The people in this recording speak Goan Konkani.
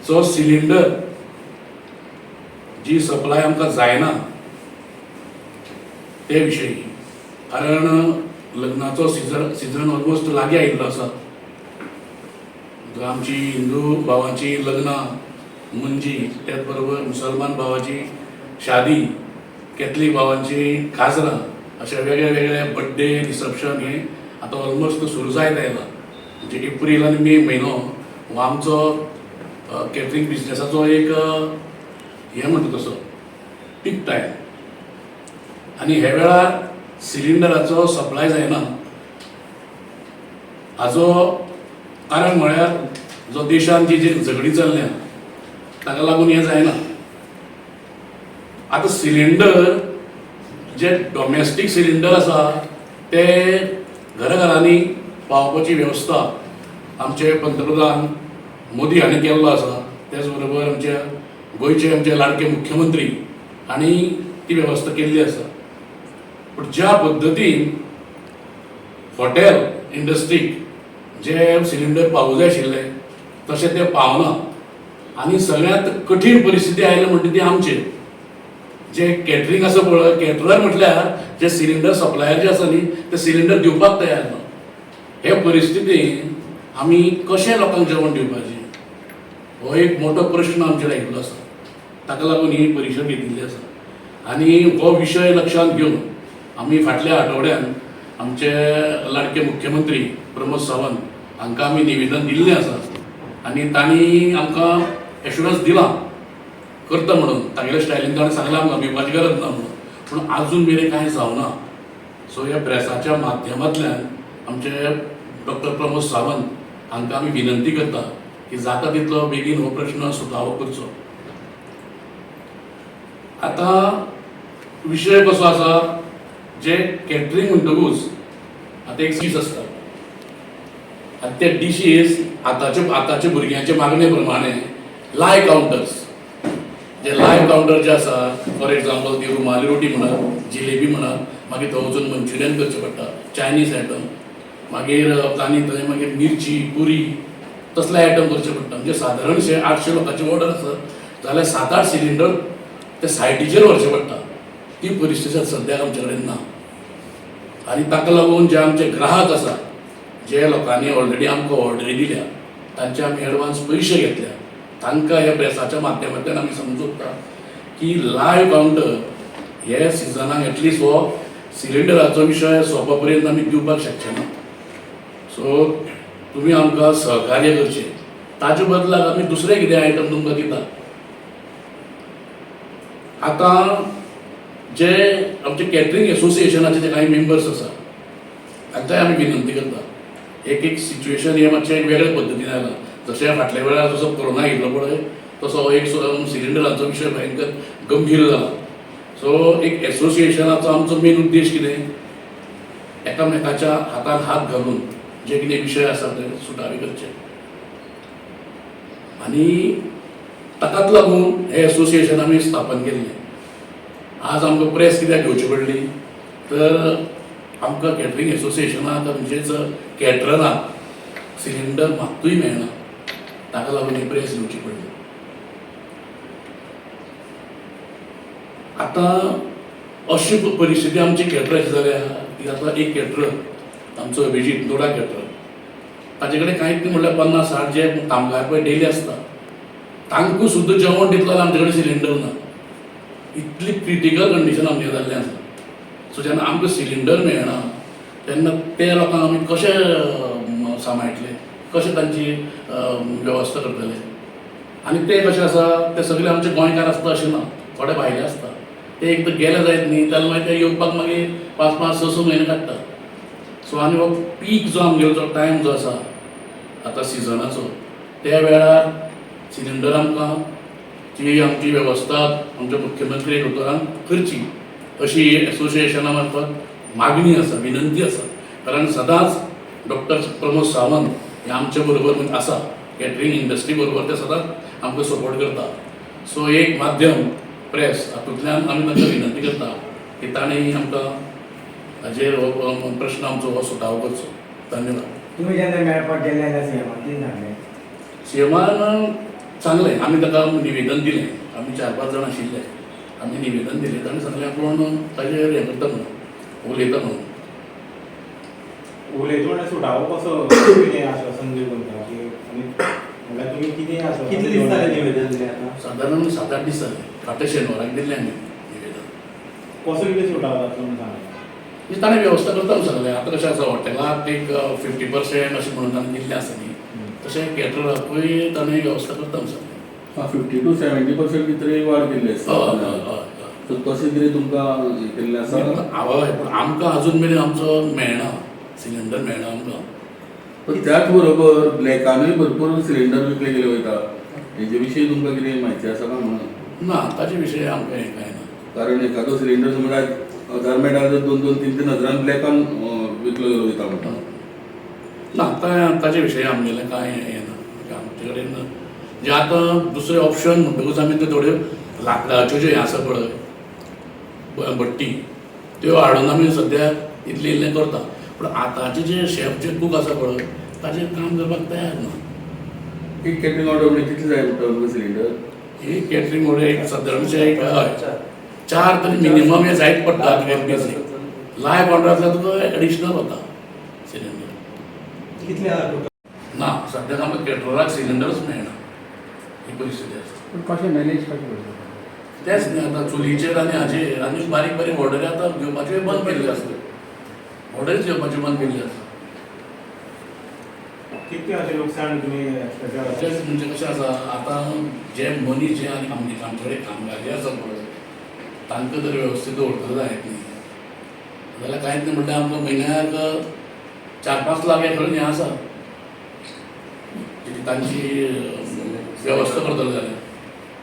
जो सिलिंडर जी सप्लाय आमकां जायना ते विशयी, कारण लग्नाचो सिजन सिजन ऑलमोस्ट लागीं आयिल्लो आसा. आमची हिंदू भावांची लग्नां, मुंजी, त्याच बरोबर मुसलमान भावाची शादी, कॅथलीक भावांची काजरां, अशे वेगळे वेगळे बड्डे, रिसप्शन हे आतां ऑलमोस्ट सुरू जायत आयला. म्हणजे एप्रील आनी मे म्हयनो हो आमचो कॅटरींग बिजनसाचो एक हें म्हणटा तसो पीक टायम आनी हे वेळार सिलिंडराचो सप्लाय जायना. हाजो कारण म्हळ्यार जो देशांत जी जी झगडीं चल्ल्या ताका लागून हें जायना. आतां सिलिंडर जे डॉमेस्टीक सिलिंडर आसा ते घराघरांनी पावोवपाची वेवस्था आमचे पंतप्रधान मोदी हांणी केल्लो आसा. त्याच बरोबर आमच्या गोंयचे आमचे लाडके मुख्यमंत्री हांणी ती वेवस्था केल्ली आसा. पूण ज्या पद्दतीन हॉटेल इंडस्ट्रीक जे सिलिंडर पावूं जाय आशिल्ले तशें ते पावना आनी सगळ्यांत कठीण परिस्थिती आयल्या म्हणटा ती आमचेर जे कॅटरींग आसा पळय. कॅटरर म्हटल्यार जे सिलिंडर सप्लायर जे आसा न्ही, ते सिलिंडर दिवपाक तयार ना. हे परिस्थितीन आमी कशें लोकांक जेवण दिवपाचें हो एक मोठो प्रश्न आमचेर आयिल्लो आसा. ताका लागून ही परिशद घेतिल्ली आसा आनी हो विशय लक्षांत घेवन आमी फाटल्या आठवड्यान आमचे लाडके मुख्यमंत्री प्रमोद सावंत हांकां आमी निवेदन दिल्लें आसा आनी तांणी आमकां एश्युरन्स दिलां करता म्हणून. तागेल्या स्टायलीन ताणें सांगलां आमकां भिवपाची गरज ना म्हणून, पूण आजून मेरेन कांय जावना. सो ह्या प्रेसाच्या माध्यमांतल्यान आमचे डॉक्टर प्रमोद सावंत हांकां आमी विनंती करता की जाता तितलो बेगीन हो प्रश्न सुटावो करचो. आतां विशय कसो आसा, जे कॅटरींग म्हणटकूच आतां एक दीश आसता आनी ते डिशीज आतांच्या भुरग्यांच्या मागणे प्रमाणे लायव कावंटर्स, जे लायव कावंटर जे आसा, फॉर एग्जाम्पल ती रुमाली रोटी म्हणत, जिलेबी म्हणत, मागीर थंय वचून मंचुरियन करचें पडटा, चायनीज आयटम, मागीर आनी थंय मागीर मिरची पुरी तसले आयटम करचे पडटा. म्हणजे सादारणशे 800 लोकांची ऑर्डर आसत जाल्यार सात आठ सिलिंडर ते सायटीचेर व्हरचे पडटा. ती परिस्थिती सद्याक आमचे कडेन ना आनी ताका लागून जे आमचे ग्राहक आसा, जे लोकांनी ऑलरेडी आमकां ऑर्डरी दिल्या, तांचे आमी एडवान्स पयशे घेतल्या, तांकां ह्या प्रेसाच्या माध्यमांतल्यान आमी समजूंक सोदता की लायव कावंटर हे सिजनाक एटलिस्ट हो सिलिंडराचो विशय सोंपा पर्यंत आमी दिवपाक शकचे ना. सो तुमी आमकां सहकार्य करचें. ताजे बदलाक आमी दुसरें कितें आयटम तुमकां दिता. आतां जे आमचे कॅटरींग एसोसिएशनाचे जे कांय मेंबर्स आसा तांकांय आमी विनंती करता. एक एक सिच्युएशन हें मातशें एक वेगळे पद्दतीन आयलां. जशें फाटल्या वेळार जसो कोरोना येयल्लो पळय, तसो हो एक सिलिंडराचो विशय भयंकर गंभीर जाला. सो एक एसोसिएशनाचो आमचो मेन उद्देश कितें, एकामेकाच्या हातान हात घालून जे कितें विशय आसा ते सुटावे करचे आनी ताकाच लागून हें एसोसिएशन आमी स्थापन केल्लें. आज आमकां प्रेस कित्याक घेवची पडली तर आमकां कॅटरींग एसोसिएशनाक म्हणजेच कॅटरराक सिलिंडर मात्तूय मेळना, ताका लागून ही प्रेस घेवची पडली. आतां अशी परिस्थिती आमची कॅटराची जाल्या की आतां एक कॅटरर आमचो अभिजीत दोडा कॅटरर, ताजे कडेन कांयच न्ही म्हणल्यार 50-60 जे कामगार पळय डेली आसता तांकां सुद्दां जेवण दितलो जाल्यार आमचे कडेन सिलिंडर ना. इतली क्रिटिकल कंडिशन आमगें जाल्लें आसा. सो जेन्ना आमकां सिलिंडर मेळना तेन्ना ते लोकांक आमी कशें सांबाळटले, कशें तांची वेवस्था करतले? आनी ते कशें आसा, ते सगळे आमचे गोंयकार आसता अशें ना, थोडे भायले आसता. ते एकदां गेले जायत न्ही जाल्यार मागीर ते येवपाक मागीर पांच पांच स स म्हयने काडटा. सो आनी हो पीक जो आमगेलो जो टायम जो आसा आतां सिजनाचो, त्या वेळार सिलिंडर आमकां ती आमची वेवस्था आमच्या मुख्यमंत्री दोतोरान करची अशी एसोसिएशना मार्फत मागणी आसा, विनंती आसा. कारण सदांच डॉक्टर प्रमोद सावंत हे आमचे बरोबर आसा, कॅटरींग इंडस्ट्री बरोबर ते सदांच आमकां सपोर्ट करता. सो एक माध्यम प्रेस हातूंतल्यान आमी तांकां विनंती करता की तांणी आमकां हाजेर हो प्रश्न आमचो हो सुटावो करचो. धन्यवाद. तुम्ही जेन्ना मेळपाक गेले जाल्यार सीएमान कितें सांगलें? सीएमान सांगलें आमी ताका निवेदन दिलें. आमी 4-5 जाण आशिल्ले, आमी निवेदन दिलें. ताणें सांगलें आपूण ताजेर हें करता म्हणून, उलयता म्हणून. उलयता म्हणल्यार सुटावो कसो कितें आश्वासन दिवन तुमकां की आनी म्हणल्यार तुमी कितें आश्वासन कितले दीस जाले निवेदन दिलें आतां? सादारण 7-8 दीस जाले. फाटल्या शेनवाराक दिल्लें आमी निवेदन. कसो कितें सुटावो जातलो म्हणून सांगलें? म्हणजे ताणें वेवस्था करता म्हणून सांगलें. आतां कशें आसा, हॉटेलाक एक 50% अशें म्हणून ताणें दिल्लें आसा न्ही, तशें कॅटरराकूय ताणें वेवस्था करता म्हणून सांगलें. 50 to 70% भितर वाड केल्ली हय हय आसा. हय हय. सो तशें कितें तुमकां हें केल्लें आसा? हय, पूण आमकां अजून मेरेन आमचो मेळना सिलिंडर, मेळना आमकां. पण त्याच बरोबर ब्लॅकानूय भरपूर सिलिंडर विकले गेले वयता, हेजे विशीं तुमकां कितें म्हायती आसा काय म्हणून? ना, ताजे विशय आमकां हें कांय ना. कारण एखादो सिलिंडर समज आयज 1000 मेळटा जाल्यार 2-2, 3-3 हजारान ब्लॅकान विकलो गेलो वयता म्हणटा. ना, ताजे विशय आमगेलें कांय हें ना. म्हणजे आमचे कडेन जे आतां दुसरें ऑप्शन म्हणटकूच आमी त्यो थोड्यो लांकडाच्यो ज्यो हें आसा पळय भट्टी, त्यो हाडून आमी सद्या इतलें इल्लें करता. पूण आतांचे जे शेफ जे कूक आसा पळय ताजेर काम करपाक तयार ना. एक कॅटरिंग ऑर्डर म्हणजे कितले जाय पडटा तुमकां सिलिंडर? ही कॅटरिंग ऑर्डर एक सादारणशें एक हय 4 तरी मिनिमम हें जायत पडटा तुगे बेसीक. लायव ऑर्डर आसल्यार तुका एडिशनल वता सिलिंडर. कितले आसा टोटल? ना, सद्याक आमकां कॅटरराक सिलिंडरच मेळना, ही परिस्थिती आसा. पूण कशें मॅनेज कशें करता? तेंच न्ही, आतां चुलीचेर आनी हाजेर आनी बारीक बारीक ऑर्डरी आतां घेवपाच्यो बंद केल्ल्यो आसा, ऑर्डरीच घेवपाच्यो बंद केल्ल्यो आसा. कितलें अशें लुकसाण तुमी एक्सपेक्ट? तेंच म्हणजे कशें आसा, आतां जे मनीस जे आनी आमचे आमचे कडेन कामगार जे आसा पळय तांकां जर वेवस्थीत दवरतले जायत न्ही जाल्यार कांयच न्ही. म्हणल्यार आमकां म्हयन्याक 4-5 लाख हे खरें हें आसा तांची वेवस्था करतले जाल्यार.